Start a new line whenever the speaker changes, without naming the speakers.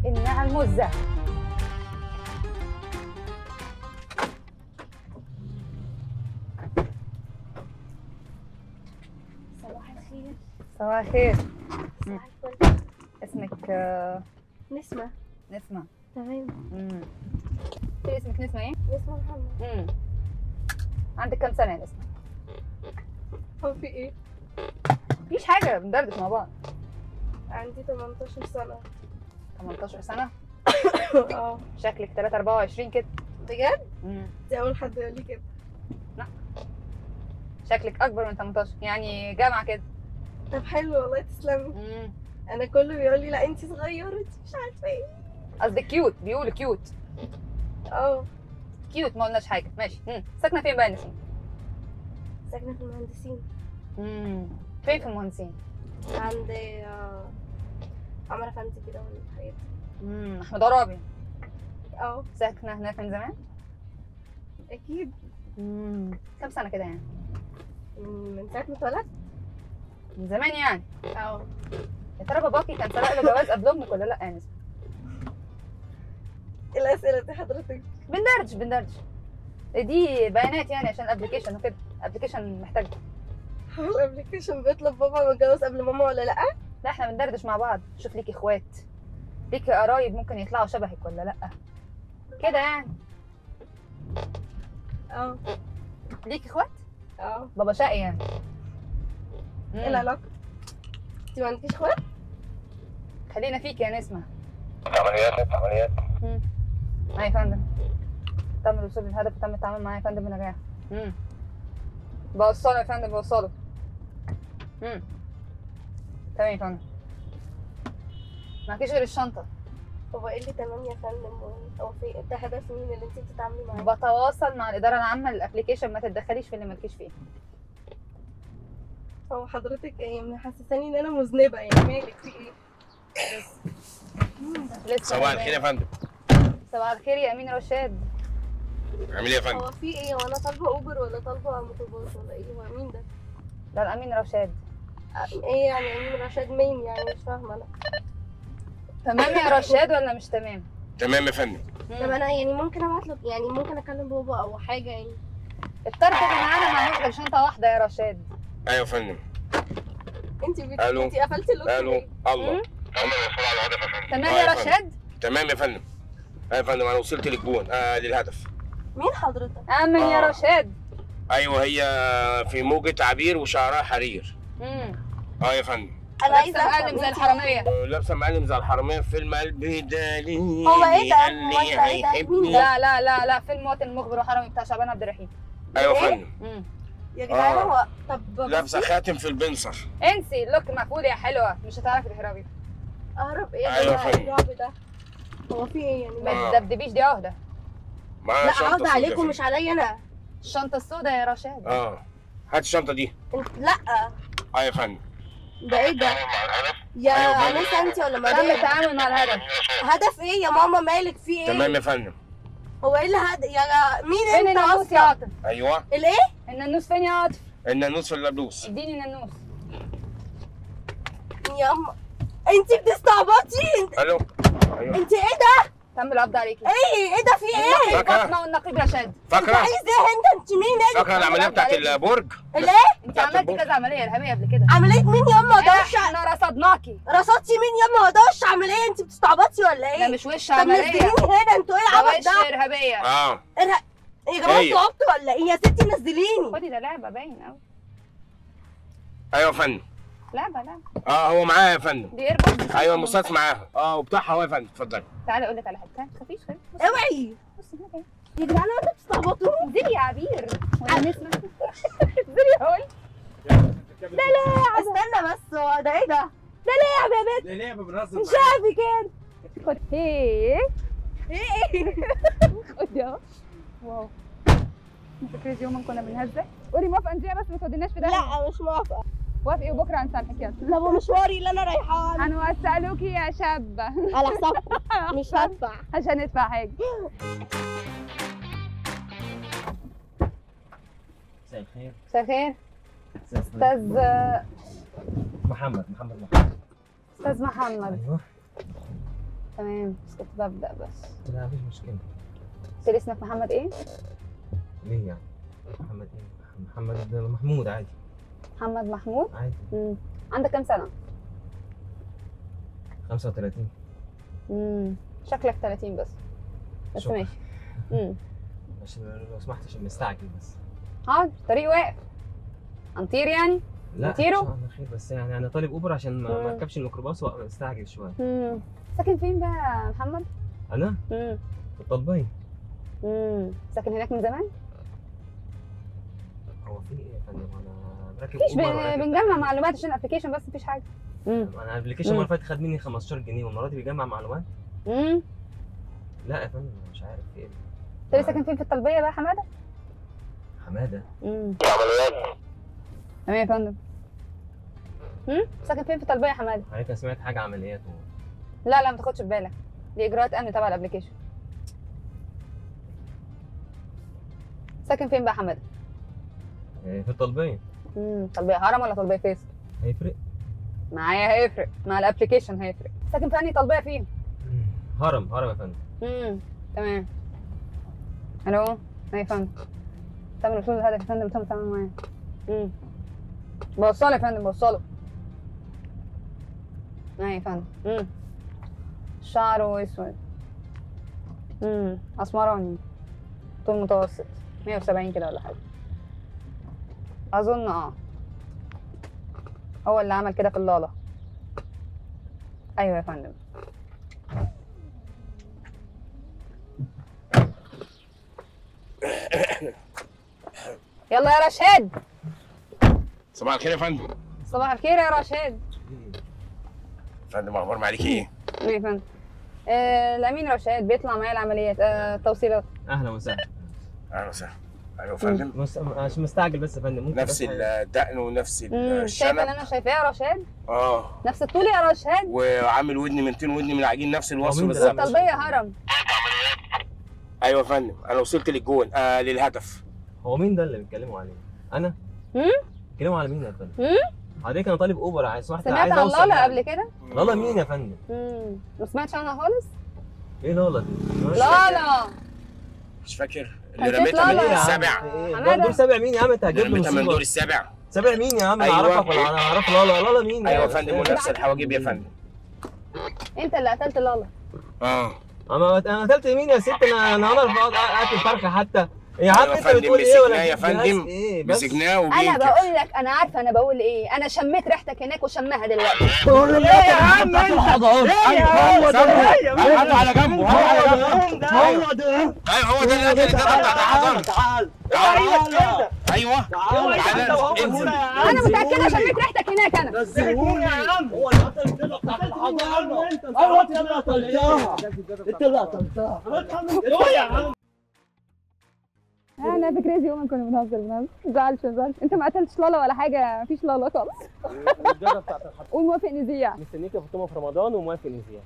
انها المزة.
صباح الخير.
صباح الخير.
صباح الفل.
اسمك؟
نسمة.
نسمة،
تمام.
قلت اسمك نسمة ايه؟
نسمة محمد.
عندك كام سنة يا نسمة؟
هو في ايه؟
مفيش حاجة، بندردش مع بعض.
عندي 18 سنة.
18 سنة؟
اه.
شكلك 3 24 كده.
بجد؟ دي أول حد يقول لي كده.
لا شكلك أكبر من 18، يعني جامعة كده.
طب حلو والله، تسلمي. أنا كله بيقول لي لا أنت صغيرة، أنت مش عارفة إيه.
قصدك cute، بيقولوا cute.
اه
cute، ما قلناش حاجة، ماشي. ساكنة فين بقى يا نسمة؟
ساكنة في المهندسين.
فين في المهندسين؟
عند عمر افندي كده والحاجات دي.
احمد عرابي.
اه.
ساكنة هناك من زمان؟
اكيد.
كام سنة كده يعني؟
من ساعة ما اتولدت.
من زمان يعني؟
اه.
يا ترى باباكي كان سبق له جواز قبل امك ولا لا يا نسمة؟
ايه الاسئلة دي حضرتك؟
بندردش دي بيانات يعني عشان ال application وكده، ال application محتاج.
هو ال application بيطلب بابا متجوز قبل ماما ولا لا؟
لا احنا بندردش مع بعض، شوف ليكي اخوات، ليكي قرايب ممكن يطلعوا شبهك ولا لا كده يعني.
اه.
ليكي اخوات؟
اه.
بابا شقي يعني.
ايه العلاقة؟ انت ما عندكيش اخوات؟
خلينا فيك يا نسمه.
عمليات عمليات.
ايوه يا فندم، تم الوصول للهدف وتم التعامل معاه يا فندم بنجاح. بوصله يا فندم، بوصله. تمام يا فندم. معكيش غير الشنطة.
هو ايه اللي تمام يا فندم؟ هو في ده هدف مين اللي انت بتتعاملي معاه؟
بتواصل مع الإدارة العامة لل application، ما تتدخليش في اللي مالكيش فيه.
هو حضرتك ايه محسساني ان انا مذنبة يعني؟ مالك في ايه؟
لسه.
صباح الخير يا فندم.
صباح الخير يا امين رشاد.
عامل ايه يا فندم؟
هو في ايه؟ هو انا طالبه اوبر ولا طالبه ميكروباص ولا ايه؟ هو مين ده؟
ده الامين رشاد.
ايه يعني امين رشاد مين يعني؟ مش فاهمه انا.
تمام يا رشاد ولا مش تمام؟
تمام يا فندم.
طب انا يعني ممكن ابعت له، يعني ممكن اكلم بابا او حاجة يعني؟
الطرد اللي معانا معهوش غير شنطه واحدة يا رشاد.
ايوه يا فندم.
انت انت قفلتي ال lock.
الو الله.
تمام يا رشاد؟
تمام يا فندم. ايوه يا فندم، انا وصلت للجون، للهدف.
مين حضرتك؟
امن يا رشاد.
ايوه، هي في موجة عبير وشعرها حرير. اه يا فندم.
انا عايزه
معلم زي الحرامية.
لابسه معلم زي الحرامية في فيلم قلبي دليل.
هو ايه ده؟ هو ايه ده؟
لا لا لا لا، فيلم مواطن مخبر وحرامي بتاع شعبان عبد الرحيم.
ايوه يا فندم.
يا جدعان هو طب
لابسه خاتم في البنصر.
انسي ال lock مقفول يا حلوة، مش هتعرفي تهربي.
اهرب ايه؟
ايوه يا فندم.
الرعب ده هو في ايه يعني؟
ما تدبدبيش، دي عهده.
لا عهده عليكم مش عليا انا.
الشنطة السوداء يا رشاد.
هات الشنطة دي.
لا.
ايوه يا فندم.
ده ايه ده؟ يا انسه انت ولا مدام؟
تم التعامل مع الهدف.
هدف ايه يا ماما؟ مالك في ايه؟
تمام يا فندم.
هو ايه اللي هدف يا مين انت؟
فين النانوس يا عاطف؟
ايوه.
الايه؟
النانوس فين يا عاطف؟
النانوس في اللبلوس.
اديني نانوس.
يا اما انت بتستعبطي انت.
الو. ايوه.
انت ايه ده؟
تم القبض عليكي.
ايه ده في ايه؟
فاطمة والنقيب رشاد.
فاكره؟
انت عايز ايه انت؟ انت مين انت؟
فاكره العملية بتاعت البرج؟
الايه؟
انت عملتي كذا عملية ارهابية قبل كده.
عملية مين ياما؟ ده وش
احنا رصدناكي.
رصدتي مين ياما؟ ده وش عملية؟ انت بتستعبطي ولا ايه؟
ده مش وش عملية.
طب نزليني هنا، انتوا ايه العبط ده؟
وش ارهابية.
يا جماعة انتوا عبطوا ولا ايه؟ يا ستي نزليني.
خدي ده لعبه باين قوي.
ايوه يا فندم.
لعبه لعبه.
هو معايا يا فندم.
دي AirPods.
ايوه المسدس معاها. وبتاعها هو يا فندم. اتفضلي.
تعالي اقول لك على حاجة، ما تخافيش.
اوعي.
بصي هناك اهي.
يا جدعان انتوا بتستعبطوا.
انزلي يا عبير ولا نسمه. انزلي يا هول. ده لعبه.
استنى بس، هو ده ايه ده؟
ده لعبه يا بنت.
ده لعبه بنهزر.
مش عارفه كده. خد. ايه
ايه؟
خدي اهو. wow، فاكره يوم كنا بنهزر؟ قولي موافقة انزلي بس ما توديناش في ده.
لا مش موافقة.
وافقي وبكره هنسامحك. يلا.
طب ومشواري اللي انا رايحاه؟
هنوسعلوكي يا شابه.
على حسابكم، مش هدفع.
عشان ندفع حاجة.
مساء الخير.
مساء الخير. استاذ
محمد. محمد.
استاذ محمد.
ايوه.
تمام، بس كنت ببدا بس.
لا مفيش مشكلة.
قلت لي اسمك محمد ايه؟
ليه يعني؟ محمد ايه؟ محمد محمود عادي.
محمد محمود؟
عادي.
عندك كام سنة؟
35.
شكلك 30 بس. بس ماشي.
عشان لو سمحت عشان مستعجل بس.
حاضر، الطريق واقف. هنطير يعني؟
لا ان شاء الله خير، بس يعني انا طالب اوبر عشان ما اركبش الميكروباص وابقى مستعجل شوية.
ساكن فين بقى يا محمد؟
انا؟ في الطلبيه.
ساكن هناك من زمان؟
هو في ايه يا فندم؟ انا راكب
مفيش، بنجمع معلومات عشان ال application بس، مفيش حاجة.
انا ال application المرة اللي فاتت خد مني 15 جنيه والمرة دي بيجمع معلومات؟ لا يا فندم مش عارف في ايه.
انت ساكن فين في الطلبيه بقى يا حمادة؟
حمادة؟
تمام يا فندم. ساكن فين في الطلبيه يا حمادة؟
حضرتك انا سمعت حاجة عمليات
لا لا ما تاخدش ببالك، دي اجراءات امن تبع ال application. ساكن فين بقى يا حمادة؟
في الطلبيه.
طلبية هرم ولا طلبية فيصل؟
هيفرق؟
معايا هيفرق، مع ال application هيفرق. ساكن في انهي طلبية فيهم؟
هرم هرم يا فندم.
تمام. الو، ايوه يا فندم. تم الوصول للهدف يا فندم، تم التعامل معايا. بوصله يا فندم، بوصله. ايوه يا فندم. شعره اسود. اسمراني. طول متوسط، 170 كده ولا حاجة. اظن هو اللي عمل كده في اللاله. ايوه يا فندم. يلا يا رشاد.
صباح الخير يا فندم.
صباح الخير يا رشاد.
فندم اخبار معاليك ايه؟
ايه يا فندم؟ الامين رشاد بيطلع معايا العمليات، التوصيلات.
اهلا وسهلا.
اهلا وسهلا. ايوه يا فندم.
عشان مستعجل بس يا فندم. ممكن
نفس الدقن ونفس الشنب.
شايف اللي انا شايفاه يا رشاد؟ نفس الطول يا رشاد.
وعامل ودن من تين ودن من العجين، نفس الوصف بالظبط.
الطلبيه هرم.
ايوه يا فندم، انا وصلت للجون، للهدف.
هو مين ده اللي بيتكلموا عليه؟ انا؟ بيتكلموا على مين يا فندم؟ حضرتك انا طالب اوبر، عايز واحد،
سمعت عن لالا قبل كده؟
لالا مين يا فندم؟
ما سمعتش عنها خالص؟
ايه لالا دي؟
لالا
مش فاكر اللي رميتها من دور السابع.
دور سابع مين يا عم؟ انت هتجيب لي
رميتها من دور السابع.
سابع مين يا عم؟ انا اعرفك ولا انا اعرف لالا؟ لالا مين؟
ايوه يا فندم، ونفس الحواجب يا فندم.
انت اللي قتلت لالا.
انا قتلت مين يا ست؟ انا اعرف اقتل فرخة حتى يا عم. انت بتقول ايه ولا
يا فندم؟ مسكناه وبينكر.
انا بقول لك، انا عارفه انا بقول ايه. انا شميت ريحتك هناك وشمها دلوقتي.
ايه يا عم انت؟ ايه هو ده؟ هاته على جنبه، هاته على جنبه. هو ده. ايوه هو ده اللي قتل الداده بتاعت الحضانة.
تعال
تعال. ايوه تعال انزل.
انا متاكدة شميت ريحتك هناك. انا
نزلوني يا عم. هو اللي قتل الداده بتاعت الحضانة. ايوه انت اللي قتلتها، انت اللي قتلتها. ايه يا عم؟
انا في crazy woman كنا بنهزر ما تزعلش ما تزعلش. انت ما قتلتش لالا ولا حاجة، مفيش لالا خالص.
والداده بتاعت الحضانة.
قول موافق نذيع.
مستنيك يا فاطمة في رمضان وموافق نذيع.